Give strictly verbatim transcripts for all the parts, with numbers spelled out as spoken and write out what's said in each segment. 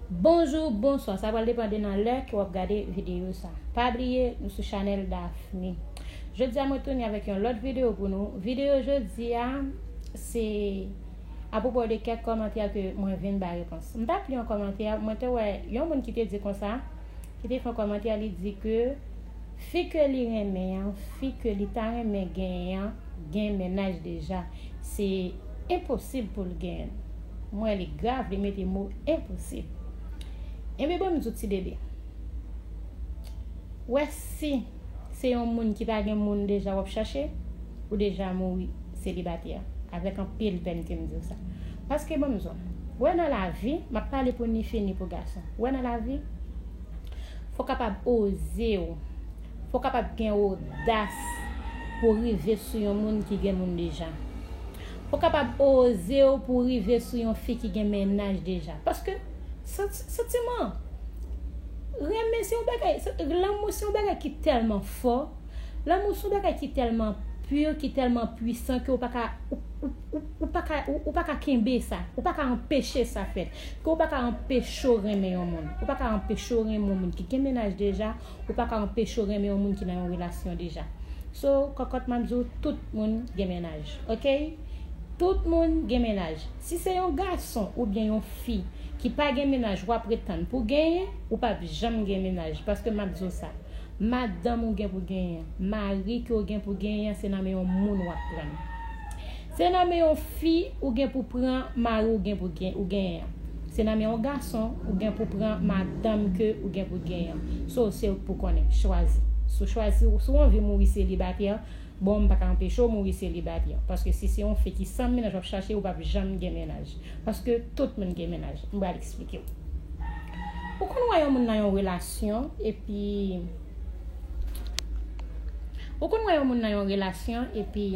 Bonjou, bonswa, sa pral depann de nan lè ke w ap gade videyo sa. Pa bliye, nou sou chanèl Daphne. Jodi a mwen tounen avèk yon lòt videyo pou nou. Videyo jodi a, se apwopo de kèk kòmantè ke mwen vin bay repons. M t ap li yon kòmantè, mwen te wè yon moun ki te di konsa, ki te fè yon kòmantè, li di ke fi ke li renmen an, fi ke li ta renmen genyen an, gen mennaj deja. Se enposib pou l genyen l. Mwen li grav, li mete mo enposib. Ebyen, bon, m di w ti bebe. Wè si se yon moun ki pa gen moun deja w ap chache, ou deja mouri selibatè. Avèk anpil pèn ke m di w sa. Paske, bon, m di w, wè nan lavi, m ap pale pou ni fi ni pou gason. Wè nan lavi, fò w kapab oze w. Fò w kapab gen odas pou w rive sou yon moun ki gen moun deja. Fò w kapab oze w pou w rive sou yon fi ki gen mennaj deja. Paske santi-, santiman, renmen se yon bagay, se, lanmou se yon bagay ki tèlman fò. Lanmou se yon bagay ki tèlman pi, ki tèlman pwisan ke w pa ka, ou, ou, ou, ou pa ka, ou, ou pa ka kenbe sa. Ou pa ka anpeche sa fèt. Ke w pa ka anpeche w renmen yon moun. Ou pa ka anpeche w renmen yon moun ki gen mennaj deja. Ou pa ka anpeche w renmen yon moun ki nan yon relasyon deja. So, kòkòt m ap di w, tout moun gen mennaj. Oke? Tout moun gen mennaj. Si se yon gason oubyen yon fi ki pa gen mennaj, w ap ret tann pou genyen, ou p ap janm gen mennaj. Paske m ap di w sa. Madanm ou gen pou genyen, mari ke w gen pou genyen, se nan men yon moun w ap pran l. Se nan men yon fi ou gen pou pran mari ou gen pou gen, ou genyen an. Se nan men yon gason ou gen pou pran madanm ke ou gen pou genyen an. So, se ou k pou konnen, chwazi. Si w chwazi, si w anvi mouri selibatè, bon, m pa ka anpeche w mouri selibatè. Paske si se yon fi ki san mennaj w ap chache, ou p ap janm gen mennaj. Paske tout moun gen mennaj. M pral eksplike w. Ou konn wè yon moun nan yon relasyon, epi, ou konn wè yon moun nan yon relasyon, epi,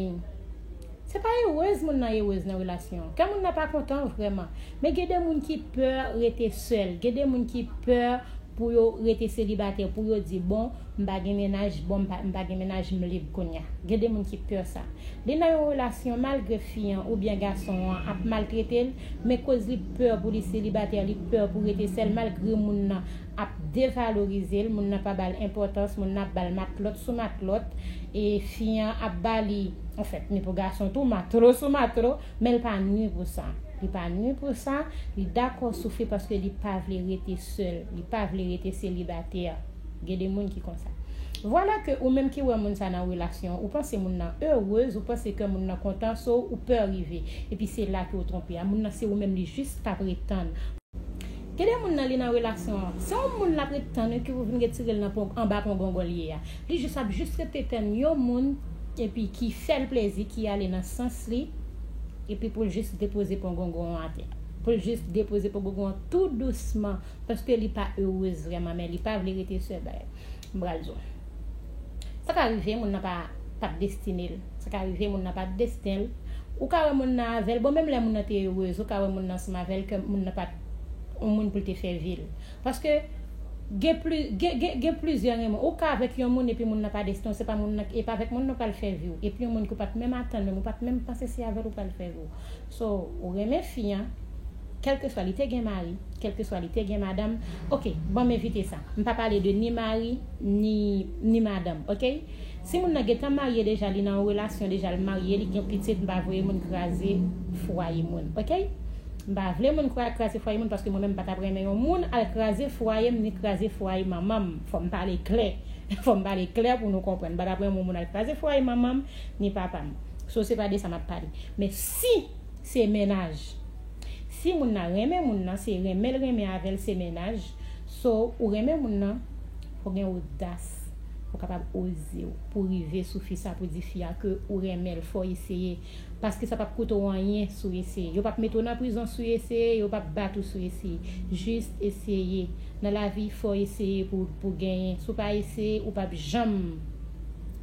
se pa erez moun nan erez nan relasyon. Kè moun nan pa kontan vrèman. Men gen de moun ki pè rete sèl. Gen de moun ki pè pou yo rete selibatè, pou yo di, bon, m pa gen mennaj, bon, m pa, m pa gen mennaj, m lib kounye a. Gen de moun ki pè sa. Li nan yon relasyon, malgre fi an oubyen gason an ap maltrete l, men koz li pè pou li selibatè, li pè pou rete sèl, malgre moun nan ap devalorize l, moun nan pa ba l enpòtans, moun nan ap ba l matlòt sou matlòt, e fi an ap ba li, anfèt, ni pou gason tou, matlo sou matlo, men l pa nwi pou sa. Li pa nwi pou sa, li dakò soufri paske li pa vle rete sèl, li pa vle rete selibatè. Gen de moun ki konsa. Vwala ke ou menm ki wè moun sa nan relasyon, ou panse moun nan erez, ou panse ke moun nan kontan, so ou pè rive. Epi se la ke w twonpe a. Moun nan se ou menm li jis k ap ret tann. Gen de moun nan li nan relasyon an. Se yon moun l ap ret tann wi ki pou vin retire l nan pon, anba pon gongon l ye a. Li jis ap jis rete tann yon moun epi ki fè l plezi, ki ale nan sans li, epi pou l jis depoze pon gongon an atè. Pou l jis depoze pon gongon an tou dousman, paske li pa erez vrèman, men li pa vle rete sèl bagay. M pral di w. Sa ka rive, moun nan pa, pa t destine l. Sa ka rive, moun nan pa t desten l. Ou ka wè moun nan avè l. Bon, menm lè moun nan te erez, ou ka wè moun nan ansanm avè l, ke moun nan pa t yon moun pou l te fè vi l. Paske gen pli, gen, gen, gen plizyè renmen. Ou ka avèk yon moun epi moun nan pa desten w, se pa moun nan, e pa avèk moun nan w pral fè vi w. Epi yon moun ke w pa t menm atann, menm ou pa t menm panse se avè l ou pral fè vi w. So, ou renmen fi an, kèlkeswa li te gen mari, kèlkeswa li te gen madanm. Oke, ban m evite sa. M pa pale de ni mari, ni, ni madanm, oke? Si moun nan gentan marye deja, li nan yon relasyon deja, li marye, li gen pitit, m pa vle moun kraze fwaye moun, oke? M pa vle moun kwa-, kraze fwaye moun paske mwen menm m pa t ap renmen yon moun al kraze fwaye m, ni kraze fwaye manman m. Fò m pale klè. Fò m pale klè pou nou konprann. M pa t ap renmen yon moun al kraze fwaye manman m, ni papa m. So, se pa de sa m ap pale. Men si se mennaj. Si moun nan renmen moun nan, se renmen l renmen avè l, se mennaj. So, ou renmen moun nan, fò gen odas. Fò kapab oze w pou rive sou fi sa, pou di fi a ke ou renmen l, fò eseye. Paske sa p ap koute w anyen si w eseye. Yo p ap mete w nan prizon si w eseye, yo p ap bat ou si w eseye. Jis eseye. Nan lavi, fò eseye pou, pou genyen. Si w pa eseye, ou p ap janm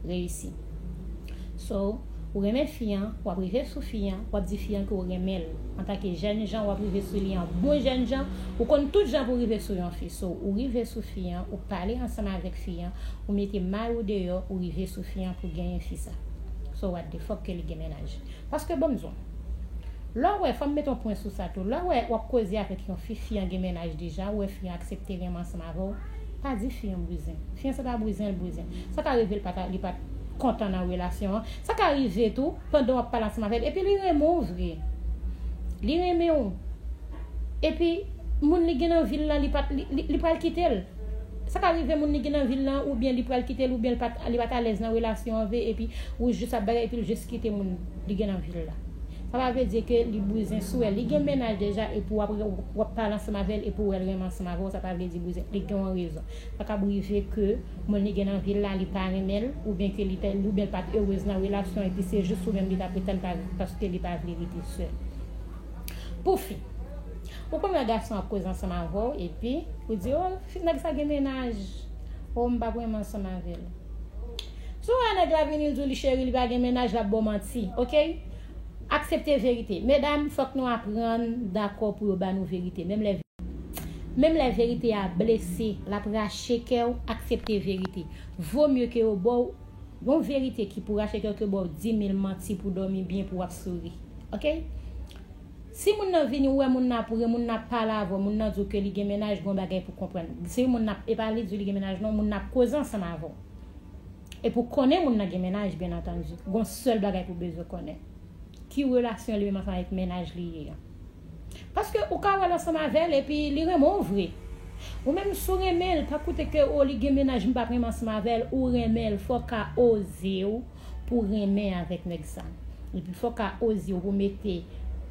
reyisi. So, ou renmen fi an, w ap rive sou fi an, w ap di fi an ke w renmen l. Antanke jèn jan, w ap rive sou li an bon jèn jan, ou konn tout jan pou rive sou yon fi. So, ou rive sou fi an, ou pale ansanm avèk fi an, ou mete may ou deyò, ou rive sou fi an pou genyen fi sa. So, what the fuck ke li gen mennaj? Paske, bon, m di w, Lè w wè, fò m mete yon pwen sou sa tou. Lè w wè w ap koze avèk yon fi, fi an gen mennaj deja, ou wè fi an aksepte renmen ansanm avè w, pa di fi an bouzen. Fi an se pa bouzen l bouzen. Sa ka rive l pa ta, li pa t kontan nan relasyon an. Sa ka rive tou, pandan w ap pale ansanm avè l, epi li renmen w vre. Li renmen w. Epi, moun li gen nan vil la, li pa, li, li, li pral kite l. Sa ka rive moun li gen nan vil la, oubyen li pral kite l, oubyen li pa, li pa t alèz nan relasyon an vre, epi ou jis ap bagay, epi l jis kite moun li gen nan vil la. Sa pa vle di ke li bouzen sou w. Li gen mennaj deja, epi w ap, w ap pale ansanm avè l, epi w wè l renmen ansanm avè w, sa pa vle di bouzen. Li gen yon rezon. Sa ka rive ke moun li gen nan vil la, li pa renmen l, oubyen ke li te, oubyen l pa t erez nan relasyon, epi se jis ou menm li t ap rete l pa, paske li pa vle rete sèl. Pou fi, ou konn wè gason ap koze ansanm avè w, epi ou di, o, fi, nèg sa gen mennaj. O, m p ap renmen ansanm avè l. Si w wè nèg la vini, l di w li cheri, li pa gen mennaj, l ap ba w manti, oke? Aksepte verite. Medam, fòk nou aprann dakò pou yo ba nou verite. Menm lè, menm lè verite a blese, l ap rache kè w, aksepte verite. Vo mye ke yo ba w yon verite ki pou rache kè w ke ba w di mil manti pou dòmi byen, pou w ap souri. Oke? Si moun nan vini, ou wè moun nan ap ri, moun nan ap pale avè w, moun nan di w ke li gen mennaj, gen yon bagay pou konprann. Si moun nan ap, e pa li di w li gen mennaj non, moun nan ap koze ansanm avè w. Epi w konnen moun nan gen mennaj, byen antandi. Gen yon sèl bagay pou w bezwen konnen. Ki relasyon li menm ansanm avèk mennaj li ye an? Paske ou ka wè l ansanm avè l, epi li renmen w vre. Ou menm si w renmen l, pa koute ke, o, li gen mennaj, m p ap renmen ansanm avè l, ou renmen l, fò w ka oze w pou renmen avèk nèg sa. Epi fò w ka oze w pou mete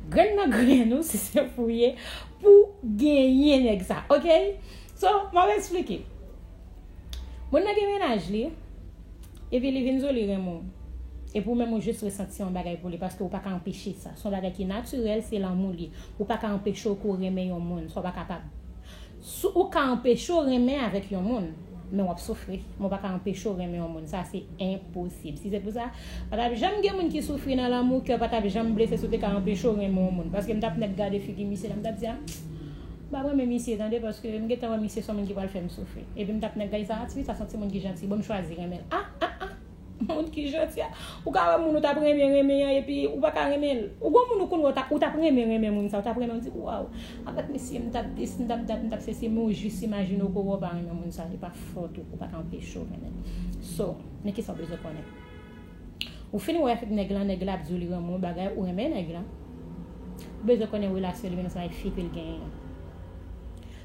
grenn nan grenn ou, si se pou w ye, pou genyen nèg sa, oke? So, m ap eksplike. Moun nan gen mennaj li, epi li vin di w li renmen w. Epi w menm ou jis resanti yon bagay pou li, paske ou pa ka anpeche sa. Se yon bagay ki natirèl, se lanmou li. Ou pa ka anpeche w ke w renmen yon moun, sa w pa kapab. Si w ka anpeche w renmen avèk yon moun, men w ap soufri. Men w pa ka anpeche w renmen yon moun, sa se enposib. Si se pou sa, pa t ap janm gen moun ki soufri nan lanmou, kè pa t ap janm blese si w te ka anpeche w renmen yon moun. Paske m t ap nèk gade figi misye la, m t ap di, a, m p ap renmen misye, tande, paske m gentan wè misye se yon moun ki pral fè m soufri. Epi m t ap nèk gade sa, a, tifi sa se yon timoun ki janti, bon, m chwazi renmen l. A, a, a, moun ki janti a. Ou ka wè moun ou t ap renmen, renmen an, epi ou pa ka renmen l. Ou gon moun ou konn wè, ou t ap, ou t ap renmen, renmen moun sa, ou t ap renmen, ou di, waw, avèk misye, m t ap dis, m t ap dat, m t ap sesi, men ou jis imajine w ke w pa renmen moun sa, e pa fòt ou, ou pa ka anpeche w renmen l. So, men kisa w bezwen konnen? Ou fin wè avèk nèg lan, nèg la ap di w li renmen w, bagay, ou renmen nèg lan. Ou bezwen konnen relasyon li menm ansanm avèk fi ke l genyen an.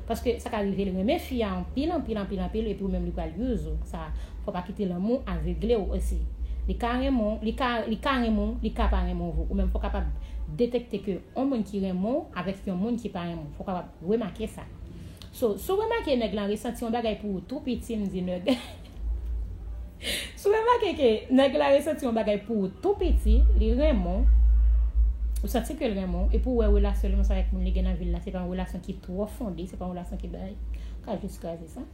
Paske sa ka rive l renmen fi a anpil, anpil, anpil, anpil, epi ou menm li pral use ou. Sa, fò pa kite lanmou avegle w osi. Li ka renmen w, li ka, li ka renmen w, li ka pa renmen w vre. Ou menm fò w kapab detekte ke yon moun ki renmen w avèk yon moun ki pa renmen w. Fò w kapab remake sa. So, si w remake nèg lan resanti yon bagay pou ou tou piti, m di nèg. Si w remake ke nèg la resanti yon bagay pou ou tou piti, li renmen w, ou santi ke l renmen w, epi w wè relasyon li menm ansanm avèk moun li gen nan vil la, se pa yon relasyon ki twò fonde, se pa yon relasyon ki bay, ou ka jis kraze sa.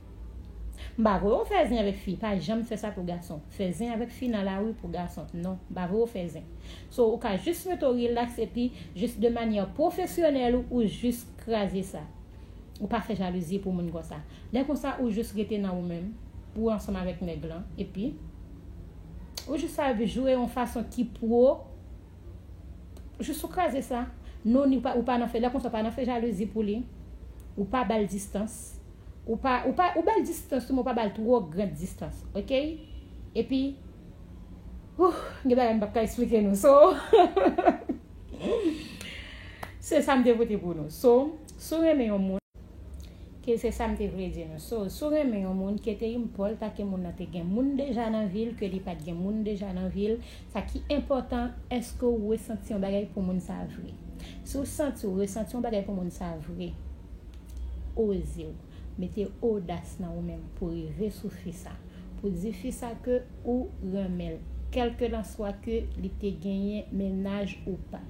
M pa voye w fè zen avèk fi, pa janm fè sa pou gason. Fè zen avèk fi nan lari pou gason, non, m pa voye w fè zen. So, ou ka jis mete w rilaks epi jis de manyè pwofesyonèl ou, ou jis kraze sa. Ou pa fè jalouzi pou moun konsa. Lè konsa, ou jis rete nan ou menm, ou ansanm avèk nèg lan, epi ou jis ap jwe yon fason ki pwo, jis ou kraze sa. Non, ni pa, ou pa nan fè, lè konsa, ou pa nan fè jalouzi pou li, ou pa ba l distans, ou pa, ou pa, ou ba l distans tou, men ou pa ba l twò gran distans, oke? Epi, ouh, gen bagay m p ap ka eksplike nou. So, se sa m te pote pou nou. So, si w renmen yon moun, ke se sa m te vle di nou. So, si w renmen yon moun, ke te enpòtan ke moun nan te gen moun deja nan vi l, ke li pa t gen moun deja nan vi l, sa ki enpòtan, èske w resanti yon bagay pou moun sa vre? Si w santi w resanti yon bagay pou moun sa vre, oze w, mete odas nan ou menm pou rive sou fi sa, pou di fi sa ke ou renmen l, kèlkelanswa ke li te genyen mennaj ou pa.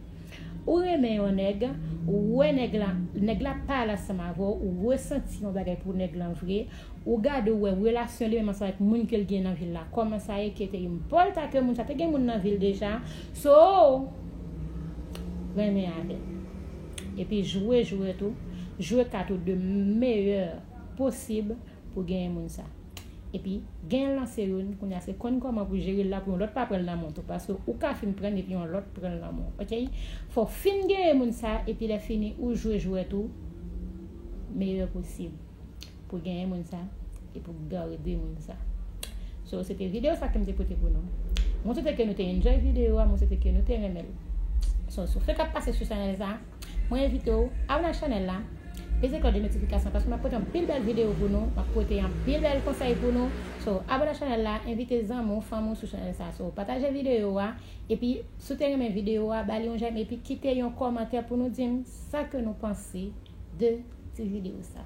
Ou renmen yon nèg, ou wè nèg la, nèg la pale ansanm avè w, ou resanti yon bagay pou nèg lan vre, ou gade ou wè relasyon li menm ansanm avèk moun ke l gen nan vi l la, kòman sa ye, ke te enpòtan ke moun sa te gen moun nan vi l deja, so, renmen avè l. Epi jwe jwèt ou, jwe kat ou de meyè posib pou genyen moun sa. Epi genyen lanse youn, kounye a se konn kòman pou jere l la pou yon lòt pa pran l nan men w tou, paske ou ka fin pran l epi yon lòt pran l nan men w, ok? Fò w fin genyen moun sa, epi lè fini ou jwe jwèt ou meyè posib pou genyen moun sa e pou garde moun sa. So, se te videyo sa ke m te pote pou nou. Mwen swete ke nou te enjoy videyo a, mwen swete ke nou te renmen l. So, si w fenk ap pase sou chanèl sa, mwen envite w abòne ak chanèl la, peze klòch de notifikasyon paske m ap pote anpil bèl videyo pou nou, m ap pote anpil bèl konsèy pou nou. So, abòne ak chanèl la, envite zanmi w, fanmi w sou chanèl sa. So, pataje videyo a, epi si w te renmen videyo a, ba li yon j'aime, epi kite yon kòmantè pou nou di m sa ke nou panse de ti videyo sa.